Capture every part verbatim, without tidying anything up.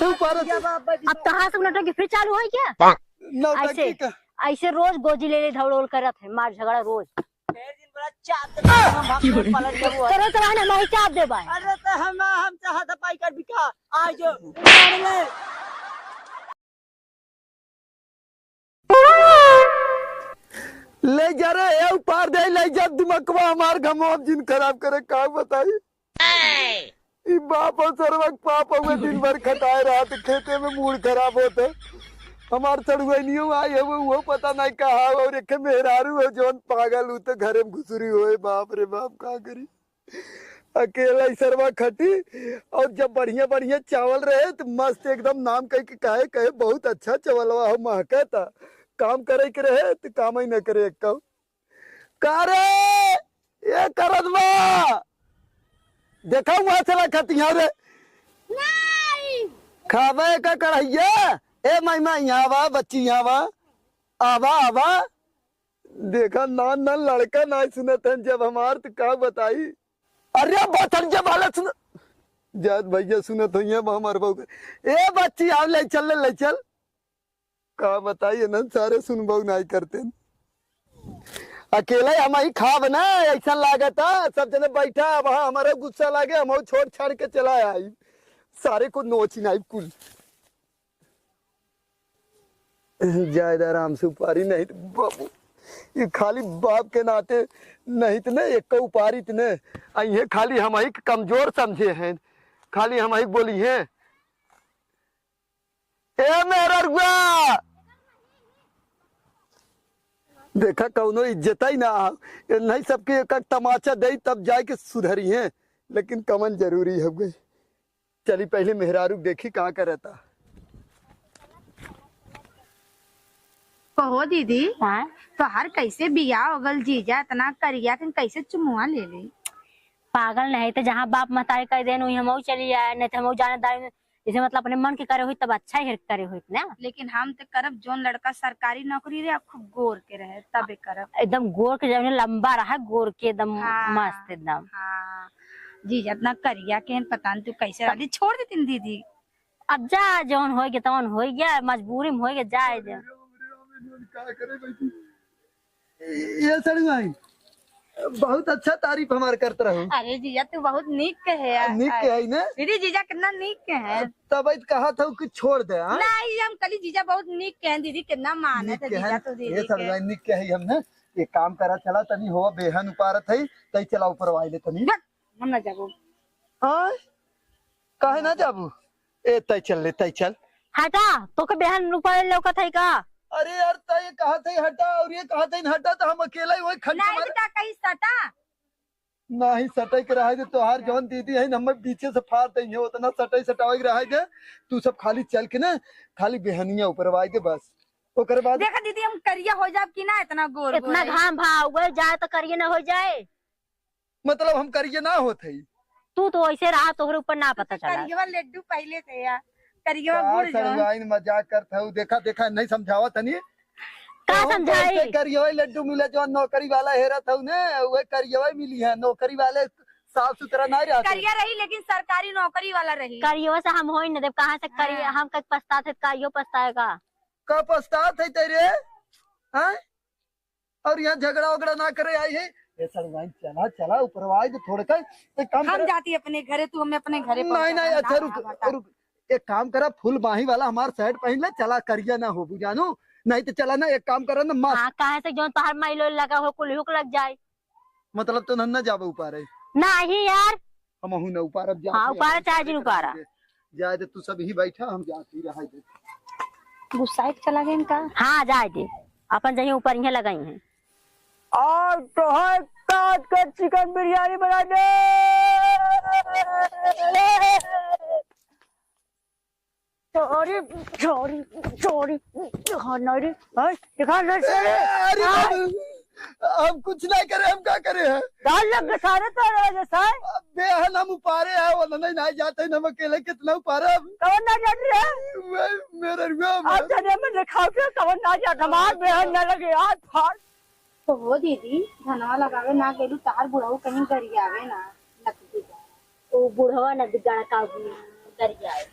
ऊपर है। अब कहाँ से नौटंकी फिर चालू है क्या? नौटंकी ऐसे, का? ऐसे रोज गोजी ले ले धौड़ोल करत है, मार झगड़ा रोज। ढेर दिन बड़ा चाप दे, हम भाग के पलट जाबो। करो तो आने, हम ही चाप दे भाई। अरे तो हम, हम चाहत है पाई कर बिका, आज जो उतार ले। ले जा रे, ए उपार दे, ले जा, दिमकवा हमार घमवा जिन खराब करे, का बताई? ई बाप और सरवा के पाप हुए, दिन भर खटाए रहत, खेते में मूड खराब होत है। हमार सड़ुआइनियो आई है, वो, वो पता नहीं कहाँ, और एक मेहरारू है जौन पागल, उ तो घरे में घुसरी होए। बाप रे बाप, का करी? अकेला ही सरवा खटी। और जब बढ़िया बढ़िया चावल रहे तो मस्त एकदम नाम कह के कहे, कहे, "बहुत अच्छा चावलवा हो, महकता।" काम करे के रहे तो काम ही न करे एक। का रे, ए करत बा, देखा हुआ चला खतिया रे। नहीं। खावे का कढ़ैया? ए माई, माई, यहाँ आवा, बच्ची, यहाँ आवा। आवा, आवा। देखा, नान, नान लड़का ना सुनत हन, जब हमार तो का बताई। अरे, बचन के बालक सुन, जात भैया सुनत होइए, अब हमार बहू के। ए बच्ची, आओ, ले चल, ले, ले चल। का बताई, ना सारे सुनबो नाई करते। अकेले हम ही खाब ना, ऐसा लागत है, सब जने बैठा, अब हाँ, हमारा गुस्सा लागे, हम छोड़ छाड़ के चला आई। सारे को नोची नाई कुल। जायद आराम से उपारी, नहीं तो बाबू, ये खाली बाप के नाते नहीं तो ना, एक उपारी इतने, आ ये खाली हम ही कमजोर समझे हैं, खाली हम ही बोली हैं। ए मेहररुआ, देखा कौनो इज्जत ही ना हो, ये नहीं सबके एक एक तमाचा दे तब जाए के सुधरी हैं, लेकिन कमन जरूरी हो गई। चली पहले मेहरारू के देखी का करता। कहो दीदी, हाँ? तोहार कैसे बियाह हो गल जीजा, इतना करिया के कैसे चुमुआ ले ले? पागल नहीं तो जहाँ बाप महतारी कह देन वही हमहू चली आए, नहीं तो हमहू जाने दाई जैसे मतलब अपने मन के करे हुई तब अच्छा ही करे हुई ना। लेकिन हम तो करब जोन लड़का सरकारी नौकरी रहे, खूब गोर के रहे, तबे करब। एकदम गोर के जौन लंबा रहा, गोर के एकदम हाँ, मस्त एकदम। हाँ। जीजा इतना करिया के हन, पता नहीं तू कैसे वाली छोड़ देती न दीदी। अब जा, जौन होइ गया तौन होइ गया, मजबूरी में होइ गया, जाए जा। का करे बैठी? ये सड़ुआइन, बहुत अच्छा तारीफ हमार करत रहू। अरे जीजा, तू बहुत नीक कहे यार। नीक कहे ना? दीदी, जीजा कितना नीक कहे। तब इत कहा था कि छोड़ दे, हाँ? नहीं, हम कली जीजा बहुत नीक कहे, दीदी कितना मानत है जीजा तो दीदी ये के। सड़ुआइन नीक कहे हम ना, एक काम करा, चला तनी हो बेहन उपारत है, तई चला ऊपर वाइले तनी। बक, हम ना जाबो। हाँ? काहे ना जाबू? ए, तय चल ले, तय चल। हटा, तोके बेहन ऊपर लौकत है का? अरे यार, तय कहा थे हटा और ये कहा थे हटा, तो हम अकेला ही वही खट नहीं, मारे। तो का कही सटा? नहीं, सटाई के रहे दे, तोहार जौन दीदी है ना, हमें पीछे से फाड़ देंगे, उतना सटाई सटावे के रहे दे। तू सब खाली चल के ना, खाली बेहनिया ऊपर वाई दे बस। ओकर बाद देखा दीदी, हम करिया हो जाब कि ना, इतना गोर इतना गोर है। घाम भा उगल जाए तो करिया ना हो जाए। मतलब हम करिया ना होत है। तू तो ऐसे रहा, तोहरे ऊपर ना पता चला। करियवा लड्डू पहले से या, करियवा का गुड़ जौन। सड़ुआइन मजाक करत हऊ, देखा, देखा, नहीं समझावा तनी। का कहूँ समझाई? कैसे करियवा लड्डू मिले, जौन नौकरी वाला हेरत हऊ ने, उहे करियवा मिली है, नौकरी वाले साफ सुथरा नहीं रहते। करिया रही, लेकिन सरकारी नौकरी वाला रही। करियवा से हम होई न देब, कहाँ से करिया? हाँ। हम कब पछतात है, का यो पछताएगा? का पछतात है तेरे? हाँ? और यहाँ झगड़ा वगड़ा ना करे आई है। ए सड़ुआइन, चला, चला, ऊपरवाई दे थोड़े का। एक काम हम करा। जाती अपने घरे, तू हमें अपने घरे नहीं, पहुंचा नहीं, दे। अच्छा, ना, रुक, ना, हटा। रुक। एक काम करा, फुल बाही वाला हमार shirt पहन ले, चला, करिया ना होबू जानू। नहीं तो चला ना, एक काम करा ना, मस्त। हाँ, काहे से जौन तोहार माई लोग लगा हो, कुल हुक लग जाए। मतलब तो नन्ना जाबे ऊपर है। नहीं यार। हमहू ना उपारब, जात हाँ, ही उपारा हम चाहे जिन उपारा। जाए दे, तू सब ही बैठा, हम जात ही रहा दे। गुस्साए के चला गए इनका। हाँ, जाए दे, अपन जहीं ऊपर इहाँ लगाई हैं। और तोहर काट के chicken बिरयानी बना दे। चोरी, चोरी, चोरी, हाँ, नहीं रे, हाँ, दिखा, नहीं, ए, अरे हाँ। बाबू, हम कुछ नहीं करे, हम का करे हैं? डाल लग के सारे तो रोज साए। अब बेहन हम उपारे हैं, वो नहीं, नहीं जाते हैं, हम अकेले कितना उपारे हम। कौन ना जात रहे? वे, मेरे रुआ, आज मेरे जने में दिखाओ के कौन ना जात, हमार बेहन ना लगे, आज फाड़। तो हो दीदी, धनवा लगावे ना गेलू, तार बुढ़ऊ कहीं गरियावे ना, नकदी बा। ओ बुढ़वा ना गड़का गरियावे।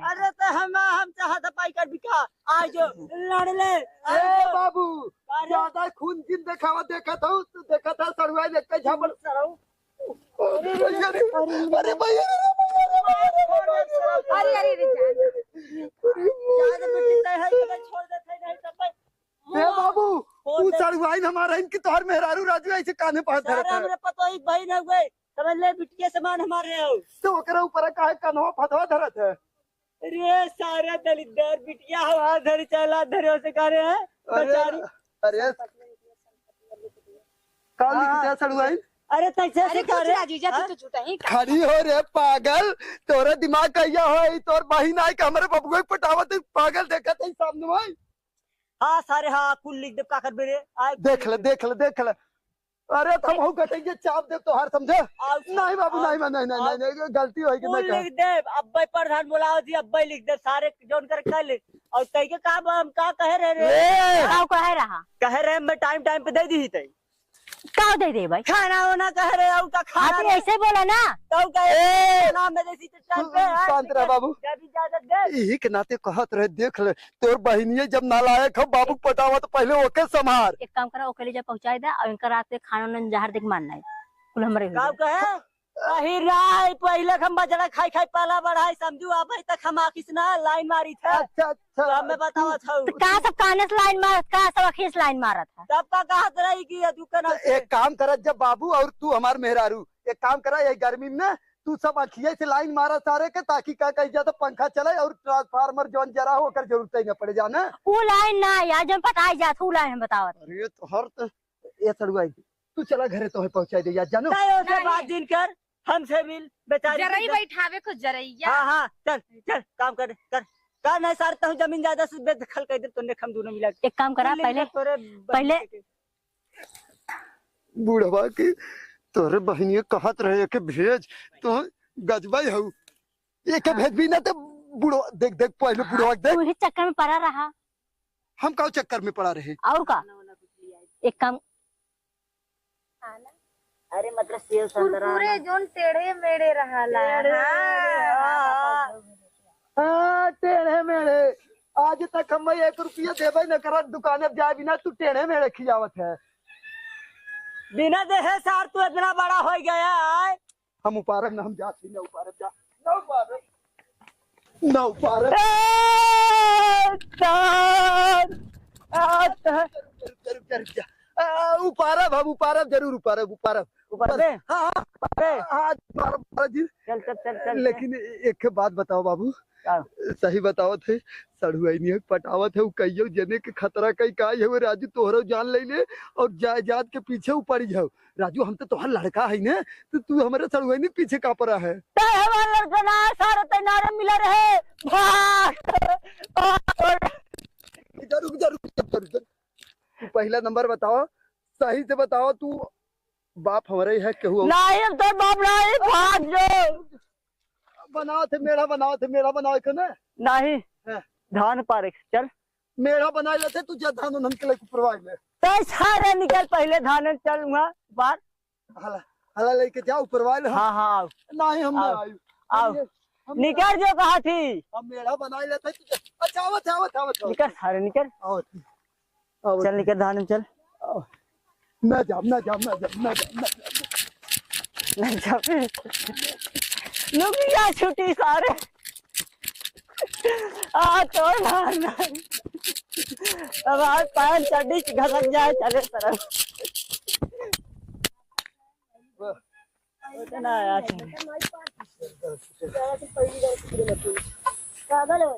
है। अरे तो हम, हम चाहत है पाई कर बिका। आज जो लड़ ले। ए बाबू, अरे। ज्यादा खून जिन देखावा, देखत हूँ, तू देखत है, सड़ुआइन एक झापड़। सरऊ। अरे भैया रे, अरे भैया रे, अरे, अरे, अरे, अरे, जान। ज्यादा मिट्टी तय है, तो मैं छोड़ देते हैं, नहीं तो मैं ए बाबू, बोल तू दे। सड़ुआइन हमार है, इनकी तोहर मेहरारू राजू ऐसे कान्हे पर धरत सारा है। हमरे पतोही के बहिन है गए, समझ ले, बिटिया समान हमारे हो। तो ओकरे ऊपर काहे कन्हवा फतवा धरत है? अरे सारा दलिद्दर बिटिया हमार धरी चला धरे से करे है, अरे, बेचारी। अरे, का लिख हाँ। दिया सड़ुआइन? अरे तैसे अरे से कुछ करे? राजू जा, तू हाँ? तो झूठा ही खड़ी हो रे पागल, तोरे दिमाग कहिया हो, ई तोर बहिन आई कि हमरे बबुआ के पटावत है, पागल देखत है सामने भाई। हाँ सारे, हाँ, कुल लिख दे, का करबे रे? आए देख ले, देख ले, देख ले। अरे, त हमहू गटइया चाप देब तोहार, समझे? आउ, नहीं बाबू, आउ, नहीं, नहीं, नहीं, आउ, नहीं, नहीं, गलती होइ गई, कुल नहीं कहा। लिख देब, अब्बे प्रधान बोलावत ही, अब्बे लिख देब, सारे जौन कर कर ले। अउर तई के का बा, हम का कहे रहे रे? ए! का कहे रहा? कहे रहे, हम टाइम टाइम पे दे दी ही तई। का दे दे भाई? खाना वाना कहे रहे, अउर का खाना हाँ, तो रे? ऐसे बोला ना। तो का ए! खाना में जैसी तो टाइम पे, हाँ, शांत रह बाबू। जब इजाजत दे। यही के नाते कहत रहे, देख ले, तोर बहिनिये जब नालायक हो, बाबू पटावा तो पहले ओके संभार। एक काम करा, ओके ले जा पहुँचाए दे, अउर इनका रात के खाना वाना जहर देख मारना है। कुल हमरे हो का जाए। कहे? अही राय, पहिले हम बजड़ा खाई खाई पाला बढ़ाई, समझू, अबे तक हम आखिस ना लाइन मारी थे। अच्छा, अच्छा। तो हमें बतावा था। तो का सब काने से लाइन मारत, का सब अखिए से लाइन मारत है? तब का कहत रही कि ये दुकान तो से एक काम करा, जब बाबू अउर तू हमार मेहरारू, एक काम करा, यही गर्मी में तू सब अखिए से लाइन मारा सारे के, ताकि का कही जाता, पंखा चले अउर ट्रांसफार्मर जौन जरा हो, ओकर जरूरत ही ना पड़े, जाना। उ लाइन ना यार, जौन पटाई जात, उ लाइन हम बतावत। अरे तो हर तो ए सड़ुआई, तू चला घरे, तोहे पहुँचाई दे यार, जानो। नहीं, ओसे नहीं। बात जिन कर, हमसे मिल, बेचारी जरई के जब बैठावे को जरैया। हाँ, हाँ, चल, चल, काम कर, कर। कर नहीं सार, तहूँ जमीन जायदाद से बेदखल कर दे, तोने हम दोनों मिला के। एक काम करा, कुल पहले, लेकर तोरे बहिनी पहले के। बुढ़वा के तोरे बहिनिया कहत रहे के भेज, तो गजबाई हऊ। एके हाँ। भेज भी ना तो बुढ़वा, देख, देख, पहले हाँ, बुढ़वा के देख। तू ही चक्कर में पड़ा रहा। हम का चक्कर में पड़ा रहे? अउर का? एक काम अरे मतलब सेव संतरा कुरकुरे ना। जौन टेढ़े मेढ़े रहाला। टेढ़े हाँ। मेढ़े, हाँ। हाँ, टेढ़े मेढ़े। आज तक हम एक रुपया देबे न करत, दुकाने पे जाए बिना तू टेढ़े मेढ़े खियावत है। बिना देहे सार तू इतना बड़ा हो गया है। हम उपारब ना, हम जात ही ना उपारब, जा, ना उपारब, ना उपारब। ए, जान, आ, रुक जा, रुक जा, रुक जा, रुक जा। आ, उपारब हम, उपारब, जरूर उपारब, उपारब। उपारबे? हाँ, हाँ, उपारबे? हाँ, उपारब, उपारब जी। चल, चल, चल, चल, चल। लेकिन ए-, एक बात बताओ बाबू, का? सही बतावत है, सड़ुआइनिया के पटावत है, उ कहियो जने के खतरा कई का है, राजू तोहरो जान ले ले और जायदाद के पीछे उ पड़ी जाओ। राजू, हम तो तोहर लड़का है ने, तो तू हमरे सड़ुआइनी के पीछे का पड़ा है? तै हमार लड़का ना है, सारे तै नारे मिला रहे। भाग। भाग। रुक जा, रुक जा, रुक जा, रुक जा। तू पहला नंबर बताओ, सही से बताओ, तू बाप हमरे है, केहू और? नहीं, हम तो बाप नहीं, भाग जो। बनावत है मेढ़ा, बनावत है मेढ़ा, बनावत है ना? नहीं, हाँ। धान पारे, चल। मेढ़ा बनाए लेते, तू जा धान उन्हन के लेके उपारवाए ले। तै सारे निकल पहले धान चल वहाँ बार। हला, हला लेके जा उपारवाए ले। हाँ, हाँ, आओ। नहीं, हम ना आओ। आयु। आओ। हम ये, हम निकल जो कहा थी। हम मेढ़ा बनाए लेते, तू जा। अच्छा, आवत, आवत, आवत, आवत। निकल, सारे निकल। आवत। आओ। चल निकल धान में चल। आओ। ना जाब, ना जाब, ना जाब, ना जाब, ना जाब। ना जाब। लुंगिया छूटी सारे। आ तो ना, ना। अब आज पैर चड्डी घसक जाए, चले तरफ। वाह। इतना आया था। पागल हो।